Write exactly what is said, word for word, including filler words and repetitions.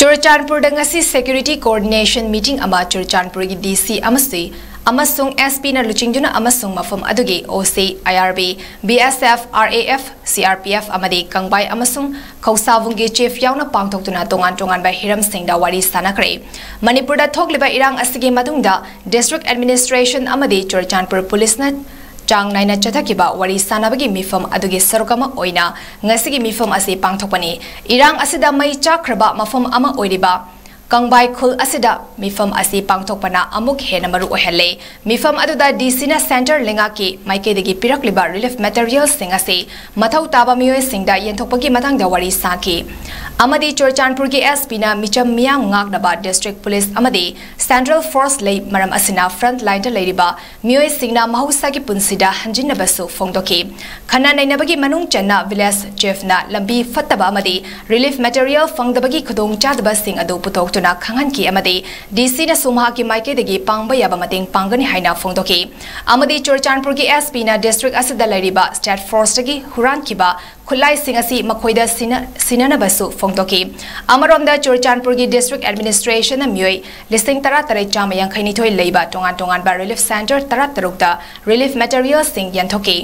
ꯆꯨꯔꯆꯥꯟꯄꯨꯔꯗ ꯉꯁꯤ Security Coordination Meeting ꯑꯃ ꯆꯨꯔꯆꯥꯟꯄꯨꯔꯒꯤ D C ꯑꯃꯁꯨ, ꯑꯃꯁꯨꯡ S P ꯅ ꯂꯨꯆꯤꯡꯗꯨꯅ ꯑꯃꯁꯨꯡ ꯃꯐꯝ ꯑꯗꯨꯒꯤ O C, I R B, B S F, R A F, C R P F ꯑꯃꯗꯤ ꯀꯪꯕꯥꯏ ꯑꯃꯁꯨꯡ ꯈꯧꯁꯥꯕꯨꯡꯒꯤ chief ꯌꯥꯎꯅ ꯄꯥꯡꯊꯣꯛꯇꯨꯅ ꯇꯣꯉꯥꯟ ꯇꯣꯉꯥꯟꯕ ꯍꯤꯔꯝꯁꯤꯡꯗ ꯋꯥꯔꯤ ꯁꯥꯟꯅꯈ꯭ꯔꯦ꯫ ꯃꯅꯤꯄꯨꯔꯗ ꯊꯣꯛꯂꯤꯕ ꯏꯔꯥꯡ ꯑꯁꯤꯒꯤ ꯃꯇꯨꯡꯗ district administration ꯑꯃꯗꯤ ꯆꯨꯔꯆꯥꯟꯄꯨꯔ ꯄꯨꯂꯤꯁꯅ ꯆꯥꯡ ꯅꯥꯏꯅ ꯆꯠꯊꯈꯤꯕ ꯋꯥꯔꯤ ꯁꯥꯟꯅꯕꯒꯤ ꯃꯤꯐꯝ ꯑꯗꯨꯒꯤ ꯁꯔꯨꯛ ꯑꯃ ꯑꯣꯏꯅ ꯉꯁꯤꯒꯤ ꯃꯤꯐꯝ ꯑꯁꯤ ꯄꯥꯡꯊꯣꯛꯄꯅꯤ꯫ ꯏꯔꯥꯡ ꯑꯁꯤꯗ ꯃꯩ ꯆꯥꯛꯈ꯭ꯔꯕ ꯃꯐꯝ ꯑꯃ ꯑꯣꯏꯔꯤꯕ ꯀꯪꯕꯥꯏ ꯈꯨꯜ ꯑꯁꯤꯗ ꯃꯤꯐꯝ ꯑꯁꯤ ꯄꯥꯡꯊꯣꯛꯄꯅ ꯑꯃꯨꯛ ꯍꯦꯟꯅ ꯃꯔꯨ ꯑꯣꯏꯍꯜꯂꯦ꯫ ꯃꯤꯐꯝ ꯑꯗꯨꯗ D C ꯅ centre ꯂꯩꯉꯥꯛꯀꯤ ꯃꯥꯏꯀꯩꯗꯒꯤ ꯄꯤꯔꯛꯂꯤꯕ relief materialꯁꯤꯡ ꯑꯁꯤ ꯃꯊꯧ ꯇꯥꯕ ꯃꯤꯑꯣꯏꯁꯤꯡꯗ ꯌꯦꯟꯊꯣꯛꯄꯒꯤ ꯃꯇꯥꯡꯗ ꯋꯥꯔꯤ ꯁꯥꯈꯤ꯫ ꯑꯃꯗꯤ ꯆꯨꯔꯆꯥꯟꯄꯨꯔꯒꯤ S P ꯅ ꯃꯤꯆꯝ ꯃꯤꯌꯥꯝ ꯉꯥꯛꯅꯕ district police ꯑꯃꯗꯤ central force ꯂꯩ, ꯃꯔꯝ ꯑꯁꯤꯅ front line ꯗ ꯂꯩꯔꯤꯕ ꯃꯤꯑꯣꯏꯁꯤꯡꯅ ꯃꯍꯧꯁꯥꯒꯤ ꯄꯨꯟꯁꯤꯗ ꯍꯟꯖꯤꯟꯅꯕꯁꯨ ꯐꯣꯡꯗꯣꯛꯈꯤ꯫ ꯈꯟꯅ ꯅꯩꯅꯕꯒꯤ ꯃꯅꯨꯡ ꯆꯟꯅ village chief ꯅ ꯂꯝꯕꯤ ꯐꯠꯇꯕ ꯑꯃꯗꯤ relief material ꯐꯪꯗꯕꯒꯤ ꯈꯨꯗꯣꯡꯆꯥꯗꯕꯁꯤꯡ ꯑꯗꯨ ꯄꯨꯊꯣꯛꯇꯨꯅ ꯈꯪꯍꯟꯈꯤ ꯑꯃꯗꯤ D C ꯅꯁꯨ ꯃꯍꯥꯛꯀꯤ ꯃꯥꯏꯀꯩꯗꯒꯤ ꯄꯥꯡꯕ ꯌꯥꯕ ꯃꯇꯦꯡ ꯄꯥꯡꯒꯅꯤ ꯍꯥꯏꯅ ꯐꯣꯡꯗꯣꯛꯈꯤ꯫ ꯑꯃꯗꯤ ꯆꯨꯔꯆꯥꯟꯄꯨꯔꯒꯤ S P ꯅ district ꯑꯁꯤꯗ ꯂꯩꯔꯤꯕ state force ꯇꯒꯤ ꯍꯨꯔꯥꯟꯈꯤꯕ ꯈꯨꯠꯂꯥꯏꯁꯤꯡ ꯑꯁꯤ ꯃꯈꯣꯏꯗ ꯁꯤꯟꯅ-, ꯁꯤꯟꯅꯅꯕꯁꯨ ꯐꯣꯡꯗꯣꯛꯈꯤ꯫ ꯑꯃꯔꯣꯝꯗ ꯆꯨꯔꯆꯥꯟꯄꯨꯔꯒꯤ district administration ꯅ ꯃꯤꯑꯣꯏ ꯂꯤꯁꯤꯡ ꯇꯔꯥ ꯇꯔꯦꯠ ꯆꯥꯝꯃ ꯌꯥꯡꯈꯩ ꯅꯤꯊꯣꯏ ꯂꯩꯕ ꯇꯣꯉꯥꯟ ꯇꯣꯉꯥꯟꯕ relief centre ꯇꯔꯥ ꯇꯔꯨꯛꯇ relief materialꯁꯤꯡ ꯌꯦꯟꯊꯣꯛꯈꯤ꯫